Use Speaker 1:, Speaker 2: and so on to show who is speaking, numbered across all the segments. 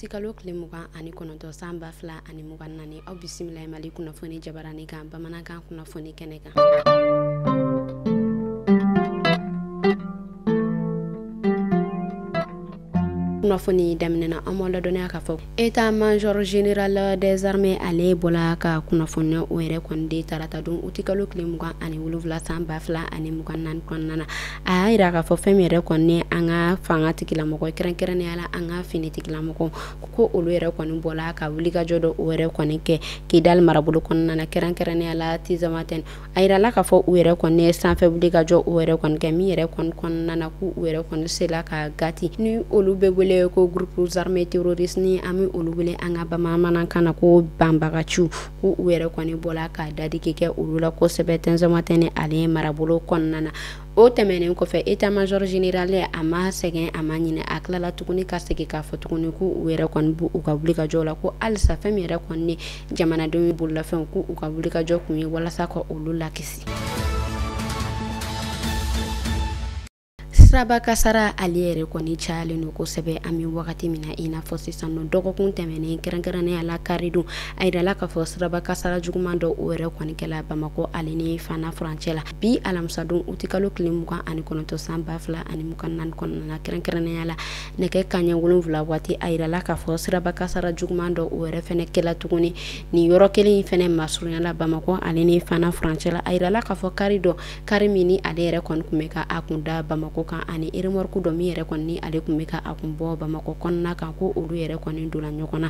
Speaker 1: utikalo tile 29 san 2024. Aw bisimila Mali kunnafoni jabarani kan bamanankan kunnafoni kɛnɛ kan. Kunnafoni daminɛna an b'aw ladɔnniya k'a fɔ état-major général des armées ale bɔla ka kunnafoniya o yɛrɛ kɔni di tarata don utikalo tile 27 san 2024 kɔnɔna na. A y'a yira k'a fɔ fɛn min yɛrɛ kɔni an ka fanga tigilamɔgɔ kɛrɛnkɛrɛnnenya la an ka fini tigilamɔgɔ ko olu yɛrɛ kɔni bɔla ka wulikajɔ dɔ o yɛrɛ kɔni kɛ Kidali marabolo kɔnɔna na, kɛrɛnkɛrɛnnenya la Tinzawatɛn. A yirala k'a fɔ u yɛrɛ kɔni ye sanfɛ wulikajɔ o yɛrɛ kɔni kɛ min yɛrɛ kɔni kɔnɔna na k'u yɛrɛ kɔni sela ka gati ni olu bɛ wele ko groupes armés terroristes ni an bɛ olu wele an ka bamanankan na ko banbagaciw, ko u yɛrɛ kɔni bɔla ka dadigi kɛ olu la kosɛbɛ Tinzawatɛn ale marabolo kɔnɔna na. O tɛmɛnen kɔfɛ état-major général a ma sɛgɛn a ma ɲinɛ, a tilala tuguni ka segin k'a fɔ tuguni ko u yɛrɛ kɔni b'u u ka wulikajɔ la, ko halisa fɛn min yɛrɛ kɔni jamanadenw bololafɛnw k'u u ka wulikajɔ kun ye walasa ka olu lakisi. Siraba kasara ale yɛrɛ kɔni cayalen don kosɛbɛ an bɛ wagati min na i n'a fɔ sisan nɔ. Dɔgɔkun tɛmɛnen kɛrɛnkɛrɛnnenya la karidon, a yirala k'a fɔ siraba kasara juguman dɔ o yɛrɛ kɔni kɛla Bamakɔ ale ni Fana furancɛ la bi alamisadon utikalo tile 29 san 2024 kɔnɔna na, kɛrɛnkɛrɛnnenya la nɛgɛ kanɲɛ 7 waati. A yirala k'a fɔ siraba kasara juguman dɔ o yɛrɛ fɛnɛ kɛla tuguni nin yɔrɔ kelen in fɛnɛ masurunya la Bamakɔ ale ni Fana furancɛ la. A yirala k'a fɔ kari dɔ kari min ni ale yɛrɛ kɔni tun bɛ ka a kun da Bamakɔ kan ani remorque dɔ min yɛrɛ kɔni ni ale tun bɛ ka a kun bɔ Bamakɔ kɔnɔna kan, ko olu yɛrɛ kɔni donna ɲɔgɔn na.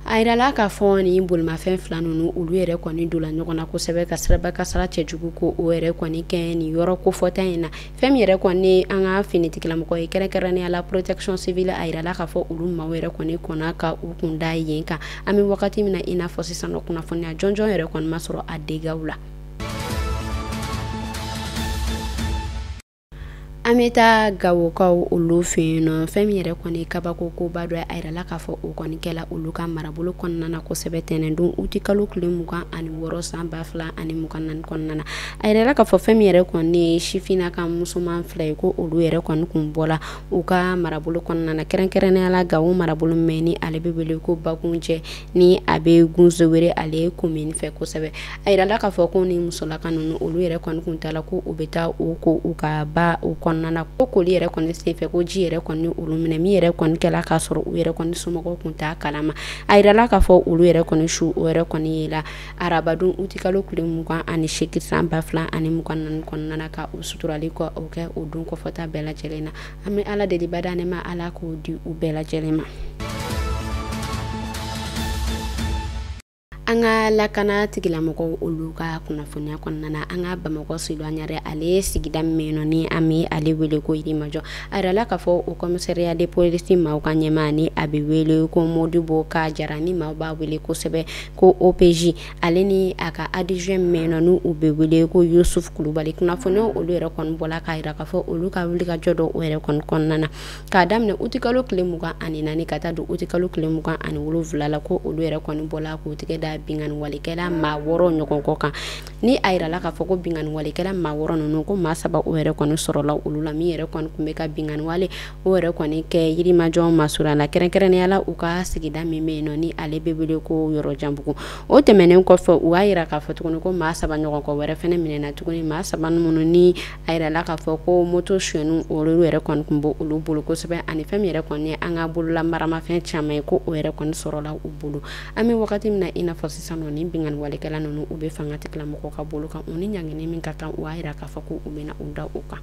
Speaker 1: A yirala k'a fɔ nin bolimafɛn fila ninnu olu yɛrɛ kɔni donna ɲɔgɔn na kosɛbɛ ka siraba kasara cɛjugu ko o yɛrɛ kɔni kɛ nin yɔrɔ kofɔta in na. Fɛn min yɛrɛ kɔni an ka finitigilamɔgɔ ye kɛrɛnkɛrɛnnenya la protection civile, a yirala k'a fɔ olu maaw yɛrɛ kɔni kɔnna ka u kun da yen kan. An bɛ wagati min na i n'a fɔ sisan nɔ, kunnafoniya jɔnjɔn yɛrɛ kɔni ma sɔrɔ a dégâts la. An bɛ taa Gawokaw olu fɛ yen nɔ. Fɛn min yɛrɛ kɔni kabako koba dɔ ye, a yirala k'a fɔ o kɔni kɛla olu ka marabolo kɔnɔna na kosɛbɛ tɛnɛndon utikalo tile 26 san 2024 kɔnɔna na. A yirala k'a fɔ fɛn min yɛrɛ kɔni ye sifinna ka musoman fila ye, ko olu yɛrɛ kɔni kun bɔla u ka marabolo kɔnɔna na, kɛrɛnkɛrɛnnenya la Gawo marabolo min ni ale bɛ wele ko Bakunjɛ ni a bɛ Gunzowere ale commune fɛ kosɛbɛ. A yirala k'a fɔ ko ni musolaka ninnu olu yɛrɛ kɔni kun taala ko u bɛ taa u ko u ka ba u kɔnɔna na, ko koli yɛrɛ kɔni senfɛ ko ji yɛrɛ kɔni olu minɛ min yɛrɛ kɔni kɛla k'a sɔrɔ u yɛrɛ kɔni somɔgɔw kun t'a kalama. A yirala k'a fɔ olu yɛrɛ kɔni su o yɛrɛ kɔni yela arabadon utikalo tile 28 san 2024 kɔnɔna na, ka u suturali kɔ o kɛ o don kɔfɔta bɛɛ lajɛlen na. An bɛ Ala deli bada ne ma Ala k'o di u bɛɛ lajɛlen ma. An ka lakana tigilamɔgɔw olu ka kunnafoniya kɔnɔna na, an ka Bamakɔ Siluwanyare ale ye sigida min nɔ ni an bɛ ale wele ko Yirimajɔ. A yirala k'a fɔ o commissariat de police maaw ka ɲɛmaa ni a bɛ wele ko Modibo Ka Jara ni maaw b'a wele kosɛbɛ ko OPJ, ale ni a ka adjoint min nɔ n'u bɛ wele ko Yusuf Kulubali. Kunnafoniyaw olu yɛrɛ kɔni bɔla k'a yira k'a fɔ olu ka wulikajɔ dɔ o yɛrɛ kɔni kɔnɔna na k'a daminɛ utikalo tile 24 ka taa don utikalo tile 27 la, ko olu yɛrɛ kɔni bɔla k'u tigɛ da binkanni walekɛla maa 6 ɲɔgɔn kɔ kan. Ni a yirala k'a fɔ ko binkanni walekɛla maa 6 ninnu ko maa 3 o yɛrɛ kɔni sɔrɔla olu la min yɛrɛ kɔni tun bɛ ka binkanni wale o yɛrɛ kɔni kɛ Yirimajɔ masurunya la, kɛrɛnkɛrɛnnenya la u ka sigida min bɛ yen nɔ ni ale bɛ wele ko Yɔrɔjanbugu. O tɛmɛnen kɔfɛ u y'a yira k'a fɔ tuguni ko maa 3 ɲɔgɔn kɔ wɛrɛ fɛnɛ minɛna tuguni, maa 3 minnu ni a yirala k'a fɔ ko moto sonyɛniw olu yɛrɛ kɔni tun b'olu olu bolo kosɛbɛ, ani fɛn min yɛrɛ kɔni ye an ka bolola maramafɛn caman ye ko o yɛrɛ kɔni sɔrɔla u bolo. An bɛ wagati min na i n'a fɔ sisan nɔ, ni binkanni walekɛla ninnu u bɛ fanga tigilamɔgɔw ka bolo kan, u ni ɲangini min ka kan u y'a yira k'a fɔ ko u bɛna u da o kan.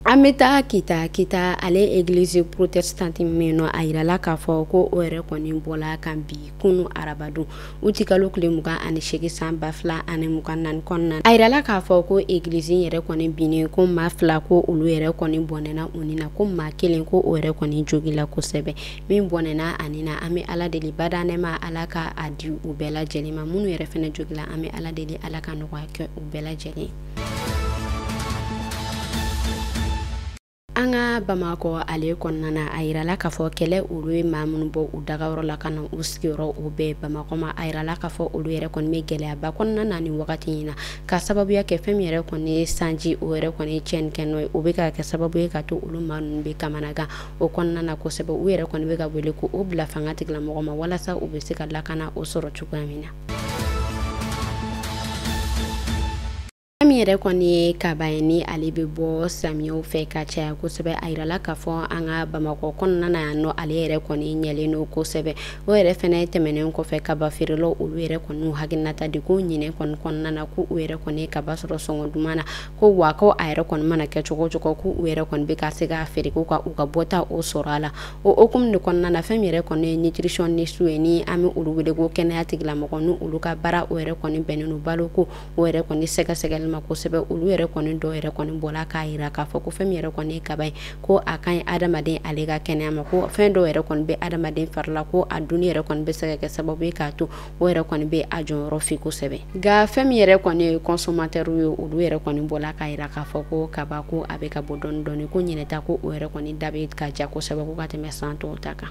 Speaker 1: An bɛ taa Kita ale église protestante min nɔ, a yirala k'a fɔ ko o yɛrɛ kɔni bɔla kan bi kunu arabadon utikalo tile 28 san 2024 kɔnɔna. A yirala k'a fɔ ko église yɛrɛ kɔni binnen, ko maa 2 ko olu yɛrɛ kɔni bɔnɛna u ni na, ko maa 1 ko o yɛrɛ kɔni jogila kosɛbɛ. Min bɔnɛna a ni na, an bɛ Ala deli bada nɛma Ala ka a di u bɛɛ lajɛlen ma. Minnu yɛrɛ fɛnɛ jogila, an bɛ Ala deli Ala ka nɔgɔya kɛ u bɛɛ lajɛlen. An ka Bamakɔ ale kɔnɔna na, a yirala k'a fɔ kɛlɛ olu ye maa minnu bɔ u dagayɔrɔ la ka na u sigiyɔrɔ o bɛɛ Bamakɔ ma. A yirala k'a fɔ olu yɛrɛ kɔni bɛ gɛlɛyaba kɔnɔna na nin wagati in na, ka sababuya kɛ fɛn min yɛrɛ kɔni ye sanji o yɛrɛ kɔni tiɲɛni kɛ n'o ye, o bɛ ka kɛ sababu ye ka to olu maa ninnu bɛ kamanagan o kɔnɔna na kosɛbɛ. U yɛrɛ kɔni bɛ ka wele ko o bila fanga tigilamɔgɔ ma walasa u bɛ se ka lakana o sɔrɔ cogoya min na. Min yɛrɛ kɔni ye kaba ye ni ale bɛ bɔ samiyaw fɛ ka caya kosɛbɛ, a yirala k'a fɔ an ka Bamakɔ kɔnɔna na yan nɔ, ale yɛrɛ kɔni ɲɛlen don kosɛbɛ. O yɛrɛ fɛnɛ tɛmɛnen kɔfɛ, kaba feerelaw olu yɛrɛ kɔni hakilinata de ko ɲinɛ kɔni kɔnɔna na ko u yɛrɛ kɔni ye kaba sɔrɔ sɔngɔ duman na, ko wa ko a yɛrɛ kɔni mana kɛ cogo o cogo ko u yɛrɛ kɔni bɛ ka se k'a feere ko ka u ka bɔta o sɔrɔ a la. O hokumu de kɔnɔna na, fɛn min yɛrɛ kɔni ye nutritionniste ye ni an bɛ olu wele ko kɛnɛya tigilamɔgɔ, ni olu ka baara o yɛrɛ kɔni bɛnnen don baloko o yɛrɛ kɔni sɛgɛsɛgɛli ma kosɛbɛ. Olu yɛrɛ kɔni dɔw yɛrɛ kɔni bɔla k'a yira k'a fɔ ko fɛn min yɛrɛ kɔni ye kaba ye, ko a ka ɲi adamaden ale ka kɛnɛya ma, ko fɛn dɔw yɛrɛ kɔni bɛ adamaden fari la, ko a dunni yɛrɛ kɔni bɛ se ka kɛ sababu ye k'a to o yɛrɛ kɔni bɛ a jɔyɔrɔ fi kosɛbɛ. Nka fɛn min yɛrɛ kɔni ye consommateur ye, olu yɛrɛ kɔni bɔla k'a yira k'a fɔ ko kaba ko a bɛ ka bɔ dɔɔni dɔɔni, ko ɲinɛta ko o yɛrɛ kɔni da bɛ ka ja kosɛbɛ ko ka tɛmɛ san tɔw ta kan.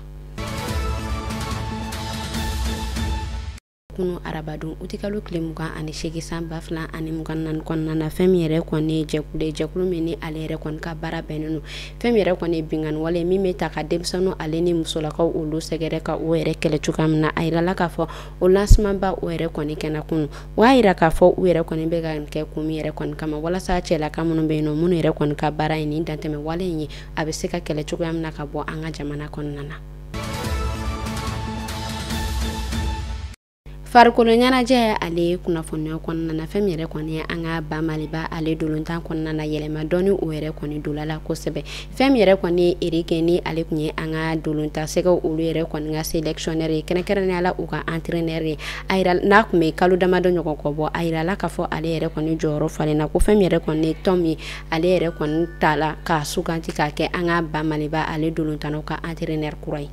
Speaker 1: Kunu arabadon utikalo tile 28 san 2024 kɔnɔna na, fɛn min yɛrɛ kɔni ye jɛkulu ye, jɛkulu min ni ale yɛrɛ kɔni ka baara bɛnnen don fɛn min yɛrɛ kɔni ye binkanni wale min bɛ ta ka denmisɛnninw ale ni musolakaw olu sɛgɛrɛ ka o yɛrɛ kɛlɛ cogoya min na. A yirala k'a fɔ o lancement ba o yɛrɛ kɔni kɛnɛ kunu. O y'a yira k'a fɔ u yɛrɛ kɔni bɛ ka nin kɛ kun min yɛrɛ kɔni kama, walasa cɛlaka minnu bɛ yen nɔ, minnu yɛrɛ kɔni ka baara ye nin dantɛmɛ wale in ye, a bɛ se ka kɛlɛ cogoya min na ka bɔ an ka jamana kɔnɔna na. Farikolo ɲɛnajɛ ale kunnafoniya kɔnɔna na, fɛn min yɛrɛ kɔni ye an ka ba Maliba ale dolontan kɔnɔna na, yɛlɛma dɔɔni o yɛrɛ kɔni donna la kosɛbɛ. Fɛn min yɛrɛ kɔni ye Eric ni ale tun ye an ka dolontan sɛgɛw olu yɛrɛ kɔni ka sélectionneur ye, kɛrɛnkɛrɛnnenya la u ka entraîneur ye. A yira n'a tun bɛ kalo damadɔ ɲɔgɔn kɔ bɔ, a yirala k'a fɔ ale yɛrɛ kɔni jɔyɔrɔ falenna, ko fɛn min yɛrɛ kɔni ye tɔn min ale yɛrɛ kɔni tala k'a suganti k'a kɛ an ka ba Maliba ale dolontannaw ka entraîneur kura ye.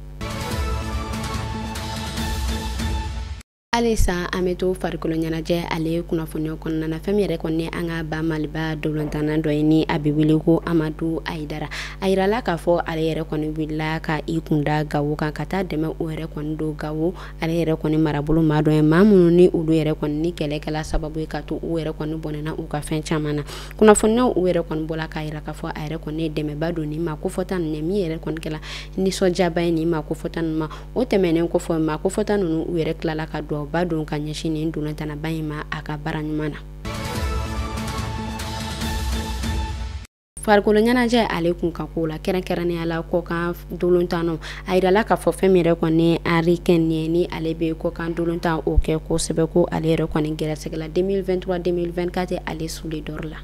Speaker 1: Halisa an bɛ to farikolo ɲɛnajɛ ale kunnafoniya kɔnɔna na, fɛn min yɛrɛ kɔni an ka ba Maliba dolontanna dɔ ye ni a bɛ wele ko Amadu Ayidara. A yirala k'a fɔ ale yɛrɛ kɔni wulila ka i kunda Gawo kan ka taa dɛmɛ o yɛrɛ kɔni don Gawo ale yɛrɛ kɔni marabolo maa dɔ ye, maa minnu ni olu yɛrɛ kɔni ni kɛlɛ kɛla sababu ye ka to u yɛrɛ kɔni bɔnɛna u ka fɛn caman na. Kunnafoniyaw u yɛrɛ kɔni bɔla k'a yira k'a fɔ a yɛrɛ kɔni ye dɛmɛba don nin maa kofɔta ninnu ye, min yɛrɛ kɔni kɛla nisɔndiyaba ye nin maa kofɔta ninnu ma. O tɛmɛnen kɔfɛ, maa kofɔta ninnu u yɛrɛ tilala ka duwawu ba don ka ɲɛsin nin dolontanaba in ma a ka baara ɲuman na. Farikolo ɲɛnajɛ ale kun ka ko la, kɛrɛnkɛrɛnnenya la kɔkan dolontannaw, a yirala k'a fɔ fɛn min yɛrɛ kɔni ye Harry Kane ye ni ale bɛ kɔkan dolontan o kɛ kosɛbɛ, ko ale yɛrɛ kɔni gɛrɛsɛgɛ la 2023 2024 ale Soulier d'Or la.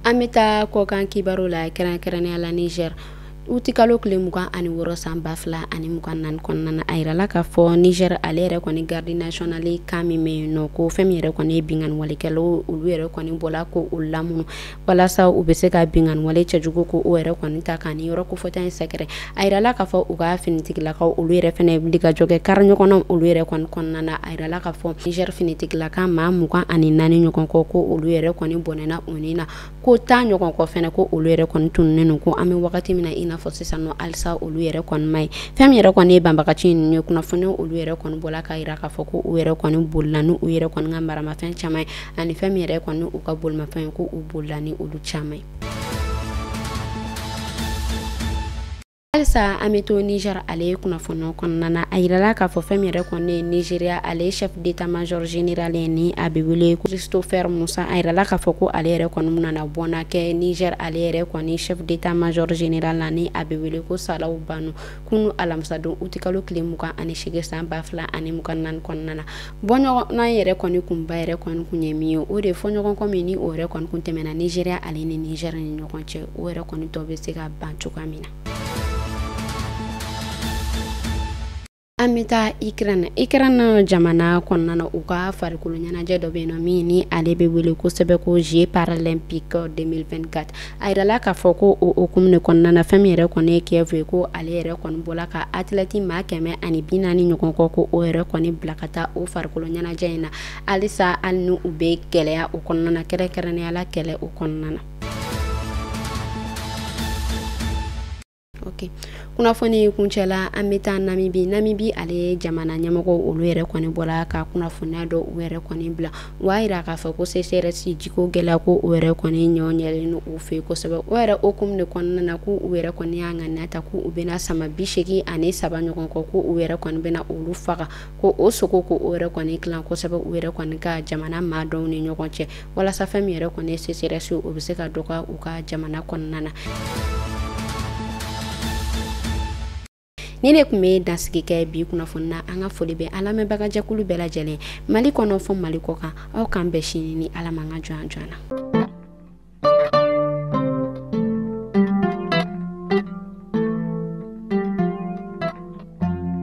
Speaker 1: An bɛ taa kɔkan kibaru la, kɛrɛnkɛrɛnnenya la Niger. Utikalo tile 26 san 2024 kɔnɔna na, a yirala k'a fɔ Niger ale yɛrɛ kɔni garde nationale kan min bɛ yen nɔ, ko fɛn min yɛrɛ kɔni ye binkanni walekɛlaw olu yɛrɛ kɔni bɔla ko o lamunu walasa u bɛ se ka binkanni wale cɛjugu ko o yɛrɛ kɔni ta k'a ni yɔrɔ kofɔta in sɛgɛrɛ. A yirala k'a fɔ u ka finitigilakaw olu yɛrɛ fɛnɛ wuli ka jɔ kɛ kari ɲɔgɔnnaw olu yɛrɛ kɔni kɔnɔna na. A yirala k'a fɔ Niger finitigilaka maa 24 ɲɔgɔn kɔ, ko olu yɛrɛ kɔni bɔnɛna u ni na, ko 10 ɲɔgɔn kɔ fɛnɛ ko olu yɛrɛ kɔni tununnen don, ko an bɛ wagati min na i n'a fɔ sisan nɔ halisa olu yɛrɛ kɔni ma ye. Fɛn min yɛrɛ kɔni ye banbagaci ninnu ye, kunnafoniyaw olu yɛrɛ kɔni bɔla k'a yira k'a fɔ ko u yɛrɛ kɔni bolila ni u yɛrɛ kɔni ka maramafɛn caman ye, ani fɛn min yɛrɛ kɔni u ka bolimafɛn ye, ko u bolila ni olu caman ye. Halisa an bɛ to Niger ale kunnafoniyaw kɔnɔna na, a yirala k'a fɔ fɛn min yɛrɛ kɔni ye Nigeria ale chef d'état-major général ye ni a bɛ wele Christopher Musa. A yirala k'a fɔ ko ale yɛrɛ kɔni nana bɔnna kɛ Niger ale yɛrɛ kɔni chef d'état-major général la ni a bɛ wele ko Salaw Banu kunu alamisadon utikalo tile 28 san 2024 kɔnɔna na. Bɔɲɔgɔnna yɛrɛ kɔni kunba yɛrɛ kɔni kun ye min ye, o de ye fɔɲɔgɔnkɔ min ni o yɛrɛ kɔni kun tɛmɛna Nigeria ale ni Niger ni ɲɔgɔn cɛ, o yɛrɛ kɔni tɔ bɛ se ka ban cogoya min na. An bɛ taa Ukraine. Ukraine jamana kɔnɔna na, u ka farikolo ɲɛnajɛ dɔ bɛ yen nɔ min ni ale bɛ wele kosɛbɛ ko Jeux paralympiques 2024. A yirala k'a fɔ ko o hokumu de kɔnɔna na, fɛn min yɛrɛ kɔni ye Kiev ye, ko ale yɛrɛ kɔni bɔla ka athlète maa 140 ɲɔgɔn kɔ, ko o yɛrɛ kɔni bila ka taa o farikolo ɲɛnajɛ in na halisa, hali ni u bɛ gɛlɛya o kɔnɔna na, kɛrɛnkɛrɛnnenya la kɛlɛ o kɔnɔna na. Ok, kunnafoni kuncɛla, an bɛ taa Namibi. Namibi ale ye jamana ɲɛmɔgɔ, olu yɛrɛ kɔni bɔra ka kunnafoniya dɔ u yɛrɛ kɔni bila. U y'a jira k'a fɔ ko sécheresse, jiko gɛlɛya, ko o yɛrɛ kɔni ɲɔ ɲɛlen u fɛ kosɛbɛ. O yɛrɛ hukumu de kɔnɔna na, k'u u yɛrɛ kɔni y'a ŋaniya ta k'u bɛna sama 83 ɲɔgɔn kɔ, ko u yɛrɛ kɔni bɛna olu faga, ko o sogo, ko o yɛrɛ kɔni tilan kosɛbɛ u yɛrɛ kɔni ka jamana maa dɔw ni ɲɔgɔn cɛ, walasa fɛn min yɛrɛ kɔni ye sécheresse, o bɛ se ka dɔgɔya u ka jamana kɔnɔna na. Ni ne tun bɛ dansigi kɛ bi kunnafoni na. An ka foli bɛ an lamɛnbagajɛkulu bɛɛ lajɛlen, Mali kɔnɔ fɔ Mali kɔ kan. Aw k'an bɛn sini ni Ala ma. An ka jɔn jɔn na.